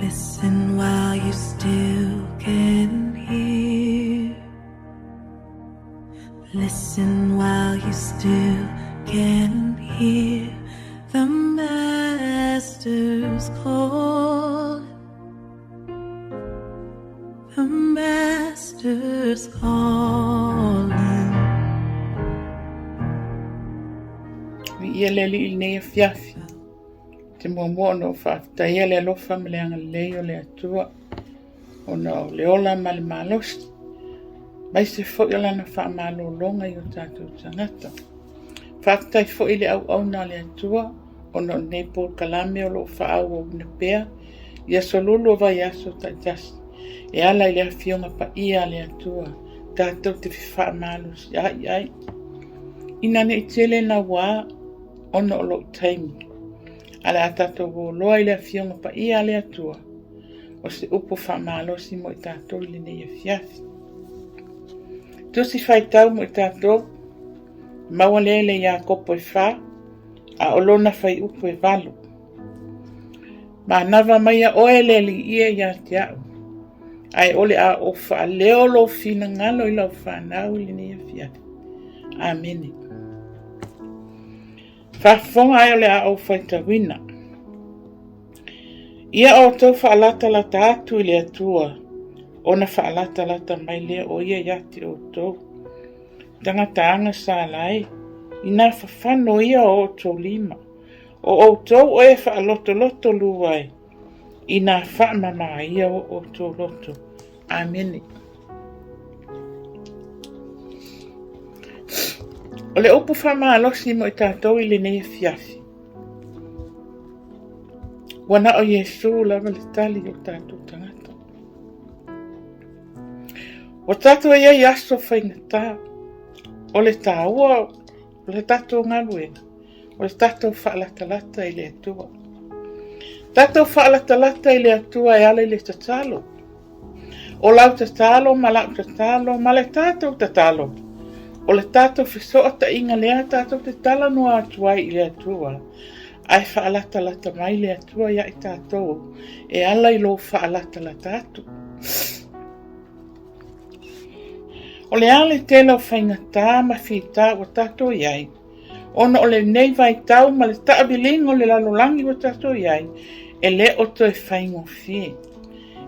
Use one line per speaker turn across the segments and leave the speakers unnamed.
Listen while you still can hear. Listen while you still can hear the Master's call. The Master's calling.
Viia le Alii i lenei afiafi. Te muamua ona ou faafetaia le alofa ma le agalelei o le Atua, ona o le ola ma le malosi, aemaise foi o lana faamalologa i o tatou tagata. Faafetai foi i le auauna a le Atua, ona o lenei polokalame o lo o faaauauina pea i aso lulu o vaiaso taitasi, e ala i le Afioga Paia a le Atua, tatou te fefaamalosiai ai. Ina ne i tele naua, ona o lou taimi, ae o le a tatou o loa i le Afioga Paia a le Atua, o se upu faamalosi mo i tatou i lenei afiafi. Tusi faitau mo i tatou, maua lea i le Iakopo e 4, a o lona fuaiupu e 8. Manava maia oe le Alii e ia te au, ae o le a ou faaleo lou finagalo i lau fanau i lenei afiafi. Amene. Faafofoga ae o le a ou faitauina. Ia outou faalatalata atu i le Atua, ona faalatalata mai lea o ia ia te outou. Tagata agasala e, ina fafano ia o outou lima, o outou o e faalotoloto lua e, ina faamama ia o outou loto. Amene. O le upu faamalosi mo i tatou i lenei afiafi, ua na o Iesu lava le tali o tatou tagata. Ua tatou i ai aso faigata, o le taua o le tatou galuega, o le tatou faalatalata i le Atua. Tatou faalatalata i le Atua e ala i le tatalo. O lau tatalo ma lau tatalo ma le tatou tatalo, o le tatou fesootaiga lea tatou te talanoa atu ai i le Atua, ae faalatalata mai le Atua ia i tatou e ala i lou faalatalata atu. O le a le tele o faigata ma fita ua tatou i ai, Ona o lenei vaitau ma le taaviliga o le lalolagi ua tatou i ai, e le o toe faigofie.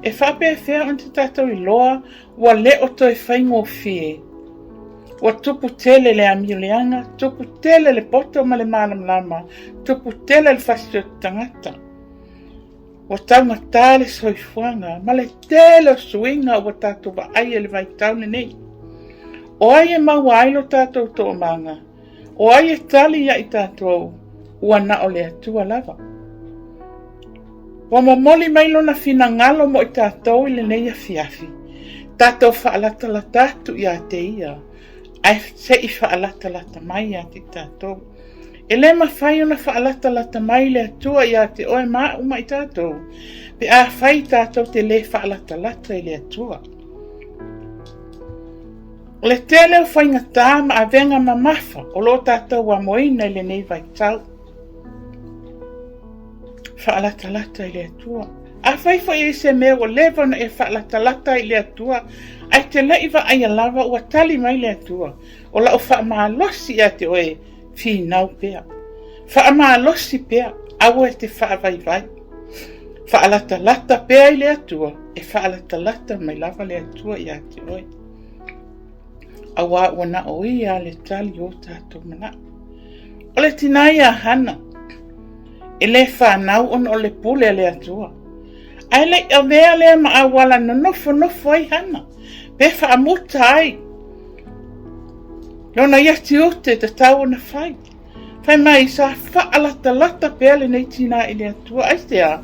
E faapefea ona tatou iloa ua le o toe faigofie? Ua tupu tele le amio leaga, tupu tele le poto ma le malamalama, tupu tele le fasioti tagata. Ua taugata le soifuaga ma le tele o suiga ua tatou vaai i le vaitau lenei. O ai e maua ai lo tatou toomaga? O ai e tali ia i tatou? Ua na o le Atua lava. Ua momoli mai lona finagalo mo i tatou i lenei afiafi. Tatou faalatalata atu ia te ia, ae se i faalatalata mai ia te i tatou. E le mafai ona faalatalata mai le Atua ia te oe ma au ma i tatou, pe afai tatou te le faalatalata i le Atua. O le tele o faigata ma avega mamafa o lo o tatou amoina i lenei vaitau. Faalatalata i le Atua. Afai foi i se mea ua leva ona e faalatalata i le Atua, ae te le i vaaia lava ua tali mai le Atua, O lau faamalosi ia te oe, finau pea. Faamalosi pea, aua e te faavaivai. Faalatalata pea i le Atua, e faalatalata mai lava le Atua ia te oe. Auā ua na o ia le tali o tatou manaʻo. O le tinā ia Hana, e le fanau ona o le pule a le Atua. Ae le i avea lea ma auala nonofonofo ai Hana, pe faamuta ai lona ia tiute tatau ona fai. Fai mai sa faalatalata pea lenei tinā i le Atua, aisea?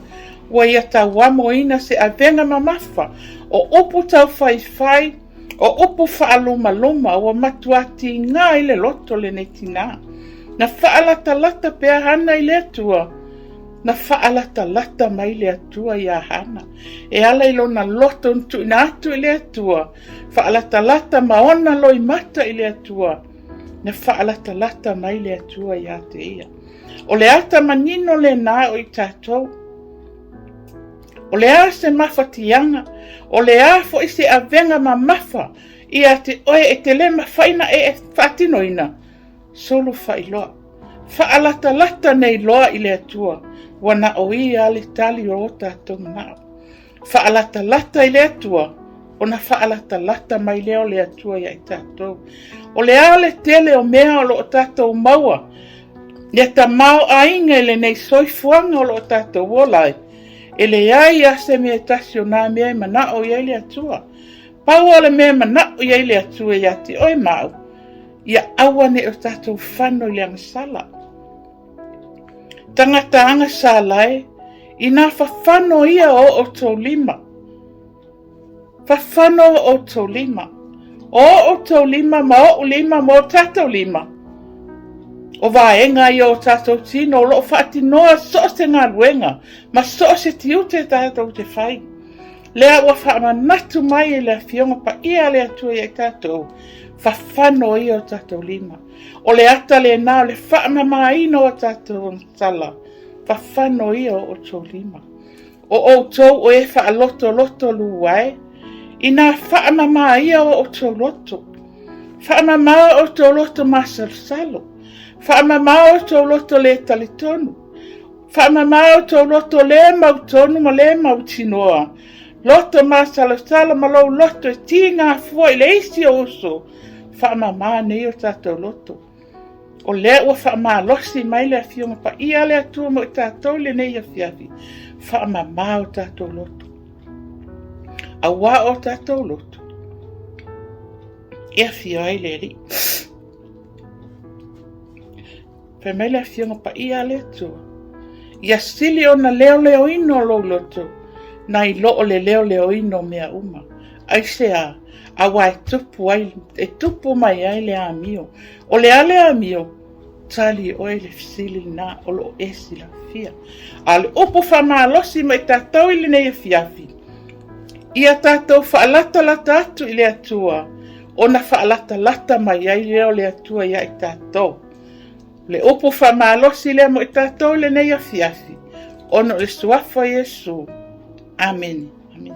Ua ia tauamoina se avega mamafa o upu taufaifai, o upu faalumaluma ua matuā tigā ai le loto o lenei tinā. Na faalatalata pea Hana i le Atua, na faalatalata mai le Atua iā Hana, e ala i lona loto na tuuina atu i le Atua, faalatalata ma ona loimata i le Atua, na faalatalata mai le Atua ia te ia. O le ata manino lenā o i tatou. O le a se mafatiaga, o le a foi se avega mamafa ia te oe e te le mafai ona e faatinoina, sulu faailoa. Faalatalata nei loa i le Atua, ua na o Ia lava le tali o o tatou manao. Faalatalata i le Atua, ona faalatalata mai lea o le Atua ia i tatou. O le a le tele o mea o lo o tatou maua, le tamaoaiga i lenei soifuaga o lo o tatou ola ai, e leai lava se mea e tasi o na mea e manao i ai le Atua. Pau lava o le mea e manao i ai le Atua ia te oe ma au, ia aua ne i o tatou fano i le agasala. Tagata agasala e, inā fafano ia o outou lima, fafano o outou lima, o outou lima ma ou lima ma o tatou lima, o vaega ia o tatou tino o lo o faatinoa so o se galuega ma so o se tiute tatou te fai. Lea ua faamanatu mai e le Afioga Paia a le Atua ia i tatou, fafano ia o tatou lima. O le ata lena o le faamamaina o tatou agasala, fafano ia o outou lima. O outou o e faalotoloto lua e, inā faamama ia o outou loto. Faamama o outou loto masalosalo. Faamama o outou loto le talitonu. Faamama o outou loto le mautonu ma le mautinoa. Loto masalosalo ma lou loto e tiga fua i le isi ou uso. Faamama nei o tatou loto. O lea ua faamalosi mai le Afioga Paia a le Atua mo i tatou i lenei afiafi, faamama o tatou loto. Auā o tatou loto, e afio ai le Alii. Fai mai le Afioga Paia a le Atua, ia sili ona leoleoina o lou loto, nai lo o le leoleoina o mea uma. Aisea? Aua e tupu ai, e tupu mai ai le amio. O le a le amio? Tali e oe le fesili lena o lo o e silafia. A o le upu faamalosi mai tatou i lenei afiafi, ia tatou faalatalata atu i le Atua, ona faalatalata mai ai lea o le Atua ia i tatou. O le upu faamalosi lea mo i tatou i lenei afiafi, ona o le suafa o Iesu. Amene. Amene.